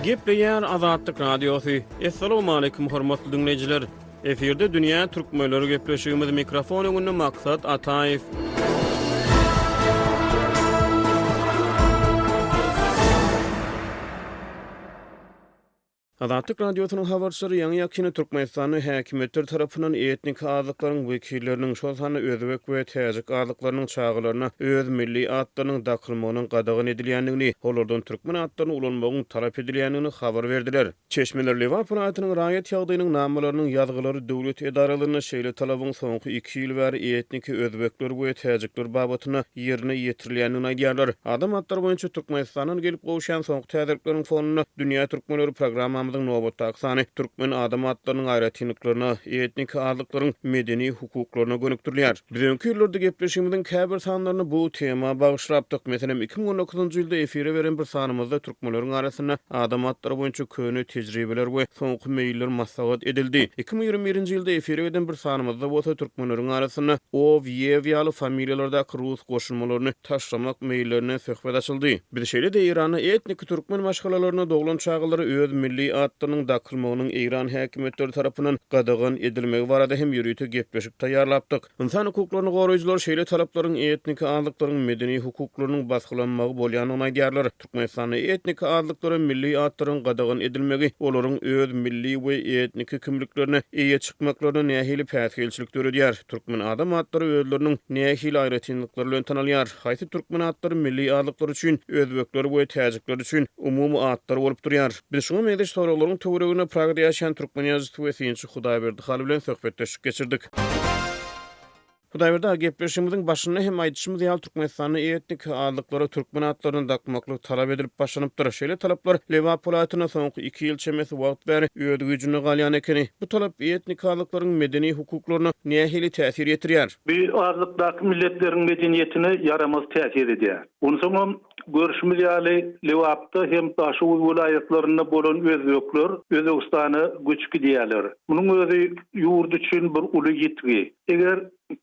Gepleýär Azatlyk Radiosy. Assalamualaikum hormatly diňleýjiler. Efirde dünýä türkmenleri gepleşigimiz mikrofon öňünde Maksat Ataýew. Azatlyk Radiosynyň habarçylary ýaňy-ýakynda Türkmenistanda häkimiýetler tarapyndan etniki azlyklaryň wekilleriniň, şol sanda özbek we täjik azlyklarynyň çagalaryna öz milli atlarynyň dakylmagynyň gadagan edilýändigini, olardan türkmen atlaryny ulanmagyň talap edilýändigini habar berdiler. Çeşmeler Lebap welaýatynyň raýat ýagdaýynyň namalarynyň ýazgylary döwlet edaralarynda şeýle talabyň soňky iki ýyl bäri etniki özbekler we täjikler babatynda ýerine ýetirilýändigini aýdýarlar. Adam atlary boýunça Türkmenistandan gelip gowuşýan soňky täzelikleriň fonunda Dünýä türkmenleri programmamyzyň nobatdaky sany türkmen adam atlarynyň aýratynlyklaryna, etniki azlyklaryň medeni hukuklaryna gönükdirilýär. Biz öňki ýyllarda gepleşigimiziň käbir sanlaryny bu tema bagyşlapdyk. Meselem, 2019-njy ýylda efire beren bir sanymyzda türkmenleriň arasynda adam atlary boýunça köne tejribeler we soňky meýiller maslahat edildi. 2021-nji ýylda efire giden bir sanymyzda bolsa türkmenleriň arasynda ow, ýew ýaly familiýalardaky rus goşulmalaryny taşlamak meýillerinden söhbet açyldy. Biz şeýle-de Eýranda etniki türkmen maşgalalarynda doglan çagalara öz milli atlarynyň dakylmagynyň eýran häkimiýetleri tarapyndan gadagan edilmegi barada hem ýörite gepleşik taýýarlapdyk. Ynsan hukuklaryny goraýjylar şeýle talaplaryň etniki azlyklaryň medeni hukuklarynyň basgylanmagy bolýandygyny aýdýarlar. Türkmenistanda etniki azlyklara milli atlaryň gadagan edilmegi olaryň öz milli we etniki kimliklerine eýe çykmaklaryna nähili päsgelçilik döredýär? Türkmen adam atlary özleriniň nähili aýratynlyklary bilen tanalýar? Haýsy türkmen atlary milli azlyklar üçin, özbekler we täjikler üçin umumy atlar bolup durýar? Biz şuňa meňzeş soraglaryň töwereginde Pragada ýaşaýan türkmen ýazyjysy we synçy Hudaýberdi Hally bilen söhbetdeşlik geçirdik. Hudaýberdi aga, gepleşigimiziň başynda hem aýdyşymyz ýaly, Türkmenistanda etniki azlyklara türkmen atlaryny dakmaklyk talap edilip başlanypdyr. Şeýle talaplar Lebap welaýatynda soňky iki ýyl çemesi wagt bäri öz güýjünde galýan ekeni. Bu talap etniki azlyklaryň medeni hukuklaryna nähili täsir ýetirýär? Bu azlykdaky milletleriň medeniýetine ýaramaz täsir edýär. Onsoňam, görşümiz ýaly, Lebapda hem Daşoguz welaýatlarynda bolan özbekler Özbegistana göçüp gidýärler. Munuň özi ýurt üçin bir uly ýitgi. Eger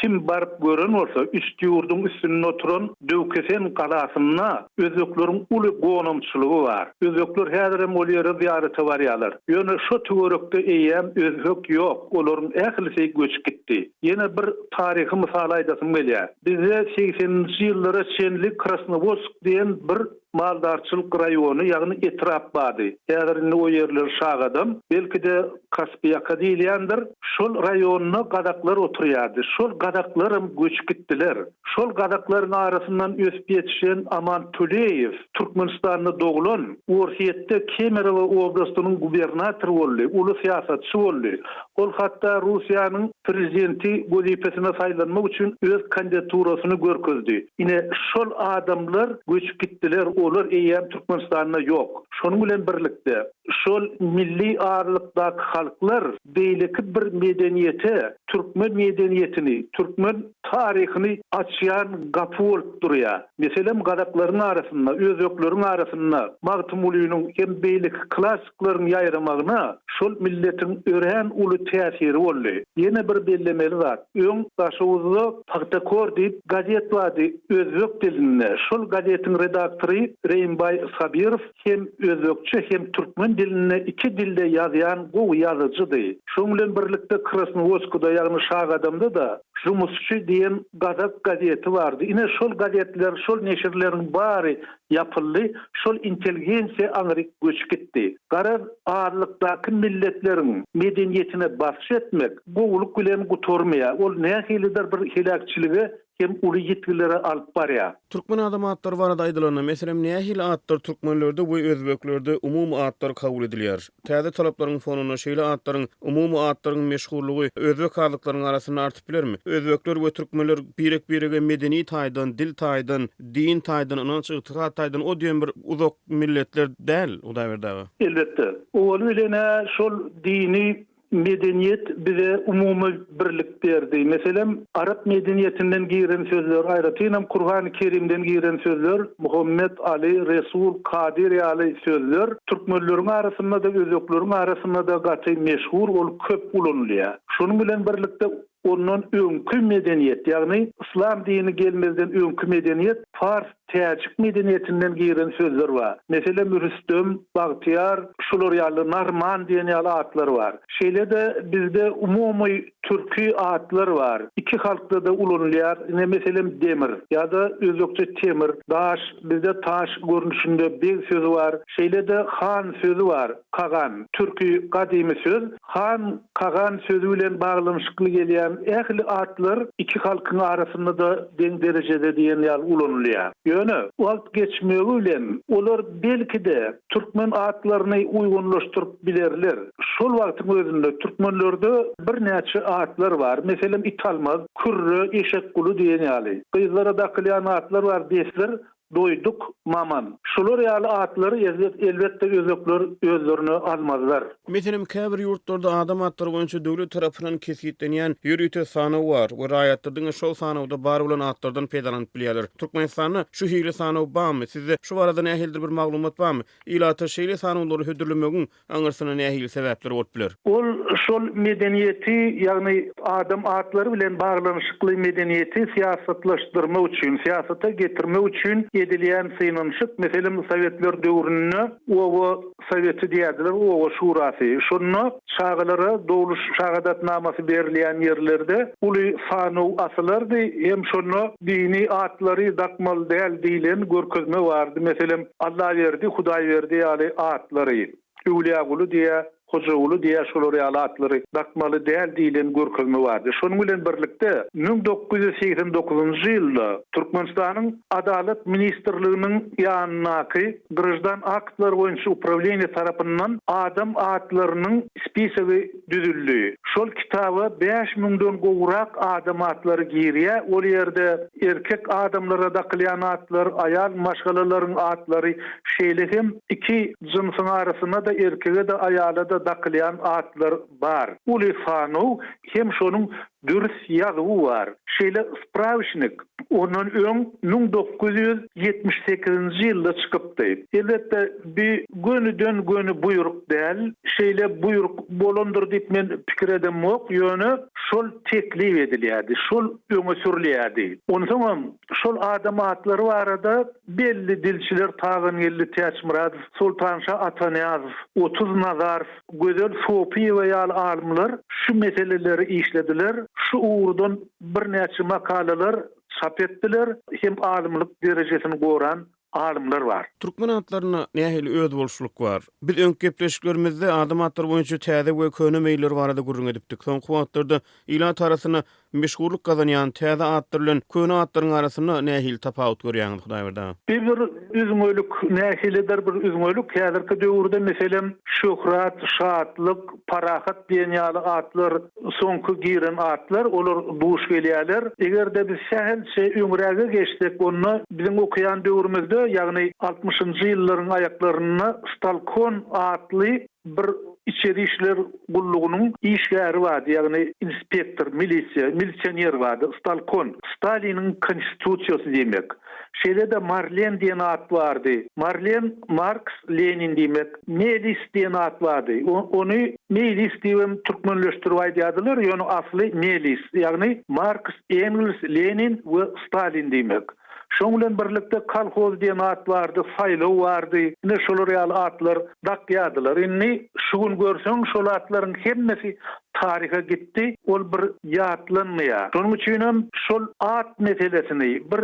kim baryp gören bolsa, Üstýurduň üstünde oturan Döwkesen galasynda özbekleriň uly gonamçylygy bar. Özbekler häzirem ol ýere zyýarata barýarlar. Ýöne şo töwerekde eýýäm özbek ýok, olaryň ählisi göçüp gitdi. Ýene bir taryhy mysal aýdasym gelýär. Bizde segseninji ýyllara çenli Krasnowodsk diýen bir maldarçylyk raýony, ýagny etrap bardy. Häzir indi o ýerler Şagadam, belki-de Kaspiýaka diýilýändir. Şol raýonda gazaklar oturýardy. Şol gazaklaram göçüp gitdiler. Şol gazaklaryň arasyndan ösüp ýetişen Aman Töleýew Türkmenistanda doglan, Orsýetde Kemerowo oblastynyň gubernatory boldy, uly syýasatçy boldy. Ol hatda Russiýanyň prezidenti wezipesine saýlanmak üçin öz kandidaturasyny görkezdi. Ine, şol adamlar göçüp gitdiler, olar eýýäm Türkmenistanda ýok. Şonuň bilen birlikde, şol milli azlykdaky halklar beýleki bir medeniýete, türkmen medeniýetini, türkmen taryhyny açýan gapy bolup durýar. Meselem, gazaklaryň arasynda, özbekleriň arasynda Magtymgulynyň hem beýleki klassyklaryň ýaýramagyna şol milletiň örän uly täsiri boldy. Ýene bir bellemeli zat, öň Daşoguzda Pagtakor diýip gazet bardy özbek dilinde. Şol gazetiň redaktory Reýimbaý Sabirow hem özbekçe hem türkmen dilinde iki dilde ýazýan gowy ýazyjydy. Şoň bilen birlikde Krasnowodskda ýagny Şagadamda-da Žumusçy diýen gazak gazeti bardy. Ine şol gazetler, şol neşirleriň bary ýapyldy, şol intelligensiýa aňryk göçüp gitdi. Garaz, azlykdaky milletleriň medeniýetine basyş etmek gowulyk bilen gutarmaýar. Ol nähilidir bir heläkçilige hem uly ýitgilere alyp barýar. Türkmen adam atlary barada aýdylanda, meselem, nähili atlar türkmenlerde we özbeklerde umumy atlar kabul edilýär? Täze talaplaryň fonunda şeýle atlaryň, umumy atlaryň meşhurlygy özbek azlyklaryň arasynda artyp bilermi? Özbekler we türkmenler birek-birege medeni taýdan, dil taýdan, din taýdan, ynanç-ygtykat taýdan o diýen bir uzak milletler däl, Hudaýberdi aga. Elbetde. Owaly bilen-ä şol dini Medeniýet bize umumy birlik berdi. Meselem, arap medeniýetinden giren sözler, aýratynam Kurhany Kerimden giren sözler, Muhammet, Aly, Resul, Kadyr ýaly sözler türkmenleriň arasynda-da, özbekleriň arasynda-da gaty meşhur, ol köp ulanylýar. Şonuň bilen birlikde ondan öňki medeniýet, ýagny yslam dini gelmezden öňki medeniýet pars. Täjik medeniýetinden giren sözler bar. Meselem, Rüstem, Bagtyýar, şular ýaly Narman diýen ýaly atlar bar. Şeýle-de bizde umumy türki atlar bar. Iki halkda-da ulanylýar. Ine, meselem, Demir ýa-da özbekçe Temir, Daş, bizde taş görnüşinde beg sözi bar. Şeýle-de han sözi bar, kagan, türki gadymy söz. Han, kagan sözi bilen baglanyşykly gelýän ähli atlar iki halkyň arasynda-da deň derejede diýen ýaly ulanylýar. Ýöne, wagt geçmegi bilen olar belki-de türkmen atlaryny uýgunlaşdyryp bilerler. Şol wagtyň özünde türkmenlerde birnäçe atlar bar. Meselem, Italmaz, Kürre, Eşekguly diýen ýaly. Gyzlara dakylýan atlar bar, Besdir, Doýduk, Maman. Şular ýaly atlary elbetde özbekler özlerine almazlar. Meselem, käbir ýurtlarda adam atlary boýunça döwlet tarapyndan kesgitlenýän ýörite sanaw bar we raýatlar diňe şol sanawda bar bolan atlardan peýdalanyp bilýärler. Türkmenistanda şu hili sanaw barmy? Sizde şu barada nähilidir bir maglumat barmy? Ilata şeýle sanawlary hödürlemegiň aňyrsynda nähili sebäpler bolup biler? Ol şol medeniýeti, ýagny adam atlary bilen baglanyşykly medeniýeti syýasatlaşdyrmak üçin, syýasata getirmek üçin edilýän synanyşyk. Meselem, sowetler döwründe oba soweti diýerdiler, oba şurasy. Şonda çagalara dogluş şahadatnamasy berilýän ýerlerde uly sanaw asylardy hem şonda dini atlary dakmaly däl diýlen görkezme bardy. Meselem, Allaberdi, Hudaýberdi ýaly atlary, Öwlüýaguly diýä, Hojaguly diýä şolar ýaly atlary dakmaly däl diýlen görkezme bardy. Şonuň bilen birlikde, 1989-njy ýylda Türkmenistanyň Adalat ministrliginiň ýanyndaky Graždan aktlar boýunça uprawleniýe tarapyndan adam atlarynyň spisogy düzüldi. Şol kitaba bäş müňden gowrak adam atlary girýär. Ol ýerde erkek adamlara dakylýan atlar, aýal maşgalalaryň atlary, şeýle hem iki jynsyň arasynda-da erkege-de, aýala-da dakylýan atlar bar. Uly sanaw hem şonuň dürs ýazuwy bar. Şeýle sprawiçnik ondan öň 1978-nji ýylda çykypdy. Elbetde, bi gönüden-göni buýruk däl. Şeýle buýruk bolandyr diýip men pikir edemok, ýöne şol teklip edilýärdi, şol öňe sürülýärdi. Onsoňam şol adam atlary barada belli dilçiler Tagangeldi Täçmyradow, Soltanşa Atanyýazow, Otuz Nazarow, Gözel Sopyýewa ýaly alymlar şu meseleleri işlediler, şu ugurdan birnäçe makalalar çap etdiler hem alymlyk derejesini goran alymlar bar. Türkmen atlarynda nähili özboluşlylyk bar? Biz öňki gepleşiklerimizde adam atlary boýunça täze we köne meýiller barada gürrüň edipdik. Soňky wagtlarda ilat arasynda Meşhurlyk gazanýan täze atlar bilen köne atlaryň arasynda nähili tapawut görýäňiz, Hudaýberdi aga? Bir bir üzňelik, nähilidir bir üzňelik, häzirki döwürde meselem Şöhrat, Şatlyk, Parahat diýen ýaly atlar soňky giren atlar, olar duş gelýärler. Eger-de biz sähelçe öňräge geçsek, onda biziň okaýan döwrümizde, ýagny altmyşynjy ýyllaryň aýaklarynda Stalkon atly Bir içeri işler gullugynyň işgäri bardy, ýagny inspektor, milisiýa, milisioner bardy, Stalkon, Staliniň konstitusiýasy diýmek. Şeýle-de Marlen diýen at bardy. Marlen, Marks, Lenin diýmek. Melis diýen at bardy. Ony Meýlis diýibem türkmenleşdirip aýdýardylar, ýöne asly Melis, ýagny Marks, Engels, Lenin we Stalin diýmek. Şoň bilen birlikde kolhoz diýen at bardy, saýlaw bardy. Ine şolar ýaly atlar dakýardylar. Indi şu gün görseň şol atlaryň hemmesi taryha gitdi, ol bir ýatlanmaýar. Şonuň üçinem şol at meselesini bir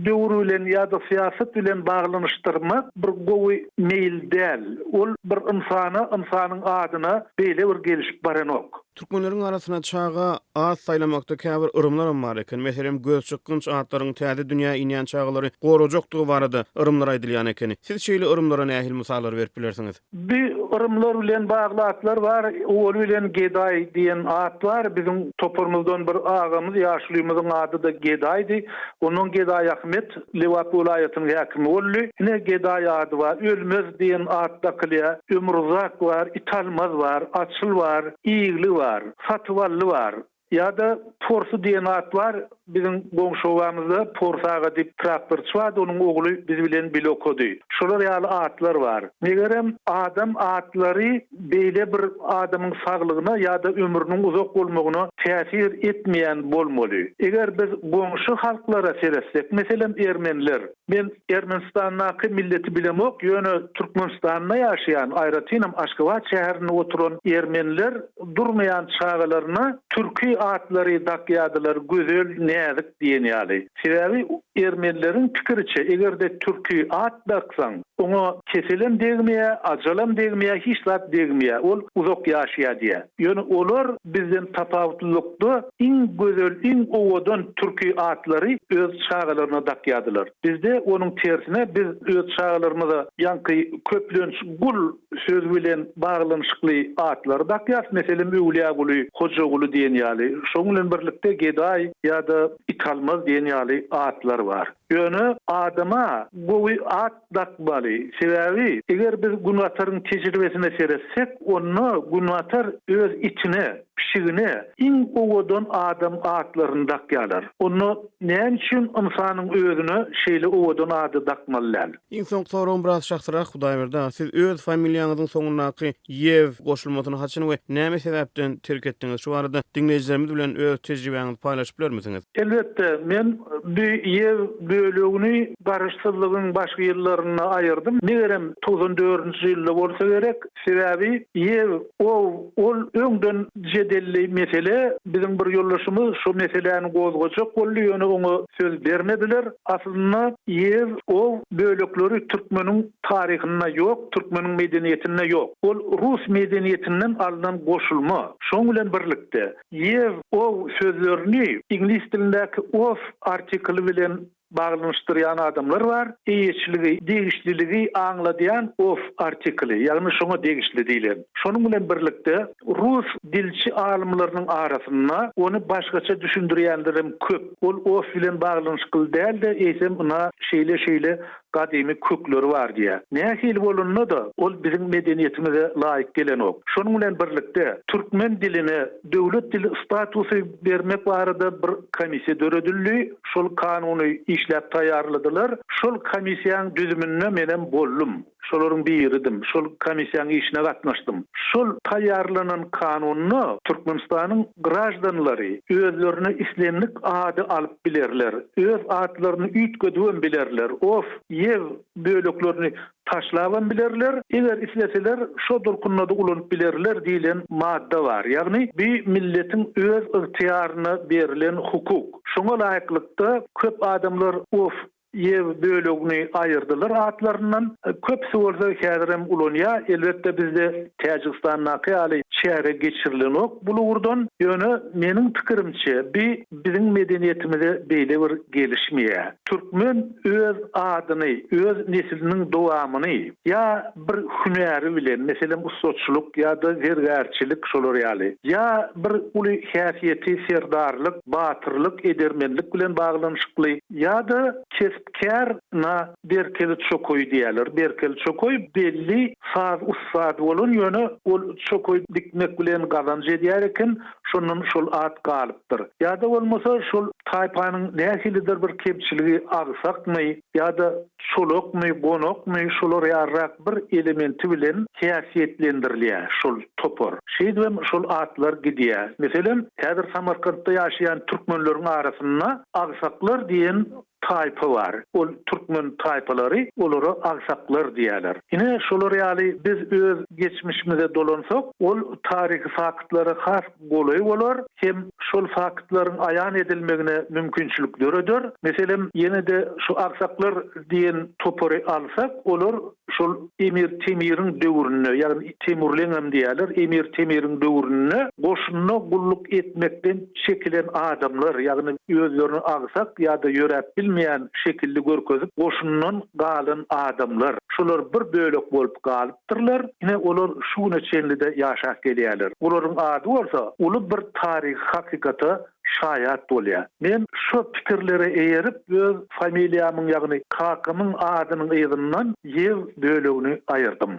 döwür bilen ýa-da syýasat bilen baglanyşdyrmak bir gowy meýil däl. Ol bir ynsana, ynsanyň adyna beýle bir gelişip baranok. Türkmenleriň arasynda çaga at saýlamakda käbir yrymlaram bar eken. Meselem, gözçykgynç atlaryň täze dünýä inýän çagalary gorajakdygy barada yrymlar aýdylýan ekeni. Siz şeýle yrymlara nähili mysallary berip bilersiňiz? Bu yrymlar bilen bagly atlar bar. Owaly bilen Gedaý diýen at bar. Biziň toparymyzdan bir agamyz, ýaşulymyzyň ady-da Gedaýdy. Ondan Gedaý Ahmet Lebap welaýatynyň häkimi boldy. Ine, Gedaý ady bar. Ölmez diýen at dakylýar. Ömruzak bar, Italmaz bar, Açyl bar, Igli bar, Satybally bar. Ýa-da Porsy diýen at bar, biziň goňşy obamyzda Porsy aga diýip traktorçy bardy, onuň ogly biz bilen bile okady. Şolar ýaly atlar bar. Megerem, adam atlary beýle bir adamyň saglygyna ýa-da ömrüniň uzak bolmagyna täsir etmeýän bolmaly. Eger biz goňşy halklara seretsek, meselem, ermeniler. Men Ermenistandaky milleti bilemok, ýöne Türkmenistanda ýaşaýan, aýratynam Aşgabat şäherinde oturan ermeniler durmaýan çagalaryna türki atlary dakýadylar, Gözel, Näzik diýen ýaly. Sebäbi ermenileriň pikiriçe, eger-de türki at daksaň, oňa keselem degmeýär, ajalam degmeýär, hiç zat degmeýär, ol uzak ýaşaýar diýýär. Ýöne olar bizden tapawutlylykda iň gözel, iň owadan türki atlary öz çagalaryna dakýardylar. Bizde onuň tersine biz öz çagalarymyza ýaňky köplenç gul sözi bilen baglanyşykly atlary dakýarys, meselem, Öwlüýäguly, Hojaguly diýen ýaly. Şonuň bilen birlikde Gedaý ýa-da Italmaz diýen ýaly atlar bar. Ýöne adama gowy at dakmaly. Sebäbi, eger biz Günbataryň tejribesine seretsek, onda Günbatar öz itine, pişigine iň owadan adam atlaryny dakýarlar. Onda näme üçin ynsanyň özüne şeýle owadan ady dakmaly däl? Iň soňky soragym biraz şahsyrak, Hudaýberdi aga, siz öz familiýaňyzyň soňundaky Ýew goşulmasyny haçan we näme sebäpden terk etdiňiz? Şu barada diňleýjilerimiz bilen öz tejribäňizi paýlaşyp bilermisiňiz? Elbetde, men bu Ýew bölegini garaşsyzlygyň başky ýyllarynda aýyrdym. Megerem, 94-nji ýylda bolsa gerek. Sebäbi Ýew, ow, ol öňden jedelli mesele. Biziň bir ýoldaşymyz şo meseläni gozgajak boldy, ýöne oňa söz bermediler. Aslynda Ýew, ow bölekleri türkmeniň taryhynda ýok, türkmeniň medeniýetinde ýok. Ol rus medeniýetinden alnan goşulma. Şoň bilen birlikde, ýew, ow sözlerini iňlis dilindäki of artikli bilen baglanyşdyrýan adamlar bar. Eýeçiligi, degişliligi aňladýan of artikli, ýagny şoňa degişli diýlen. Şonuň bilen birlikde, rus dilçi alymlarynyň arasynda ony başgaça düşündirýänlerem köp. Ol of bilen baglanyşykly däl-de, eýsem ynha şeýle-şeýle gadymy kökleri bar diýýär. Nähili bolanda-da, ol biziň medeniýetimize laýyk gelenok. Şonuň bilen birlikde, türkmen diline döwlet dili statusy bermek barada bir komissiýa döredildi. Şol kanuny işläp taýýarladylar. Şol komissiýaň düzüminde menem boldum. Şolaryň biridim. Şol komissiýanyň işine gatnaşdym. Şol taýýarlanan kanunda Türkmenistanyň graždanlary özlerine islendik ady alyp bilerler, öz atlaryny üýtgedibem bilerler, of, ýew böleklerini taşlabam bilerler, eger isleseler şo durkunda-da ulanyp bilerler diýlen madda bar. Ýagny bi milletiň öz ygtyýaryna berlen hukuk. Şoňa laýyklykda köp adamlar of, Ýew bölegini aýyrdylar atlaryndan. Köpüsi bolsa häzirem ulanýar. Elbetde bizde Täjigistandaky ýaly çäre geçirilenok bul ugurdan. Ýöne meniň pikirimçe bi biziň medeniýetimize beýle bir gelişmeýär. Türkmen öz adyny, öz nesliniň dowamyny ýa bir hünäri bilen, meselem ussaçylyk ýa-da zergärçilik şolar ýaly, ýa bir uly häsiýeti serdarlyk, batyrlyk, edermenlik bilen baglanyşykly, Ýa-da kesp-kär na Berkeli çokaý diýýärler. Berkeli çokaý belli saz ussady bolan, ýöne ol çokaý dikmek bilen gazanç edýär eken, şondan şol at galypdyr. Ýa-da bolmasa şol taýpanyň nähilidir bir kemçiligi agsakmy ýa-da çolakmy, gonakmy şolar ýalyrak bir elementi bilen häsiýetlendirilýär şol topar. Şeýdibem şol atlar gidýär. Meselem, häzir Samarkantda ýaşaýan türkmenleriň arasynda Agsaklar diýen taýpa bar. Ol türkmen taýpalary olara agsaklar diýýärler. Ine, şolar ýaly biz öz geçmişimize dolansak, ol taryhy faktlara has golaý bolar hem şol faktlaryň aýan edilmegine mümkinçilik döreder. Meselem, ýene-de şu agsaklar diýen topary alsak, olar Şol Emir Temiriň döwründe, ýagny Temurleňem diýýärler, Emir Temiriň döwründe goşunda gulluk etmekden çekilen adamlar, ýagny özlerini agsak ýa-da ýöräp bilmeýän şekilli görkezip goşundan galan adamlar, şolar bir bölek bolup galypdyrlar, ine olar şu güne çenli-de ýaşap gelýärler. Olaryň ady bolsa uly bir taryhy hakykata şaýat bolýar. Men şo pikirlere eýerip öz familiýamyň ýagny kakamyň adynyň yzyndan Ýew bölegini aýyrdym.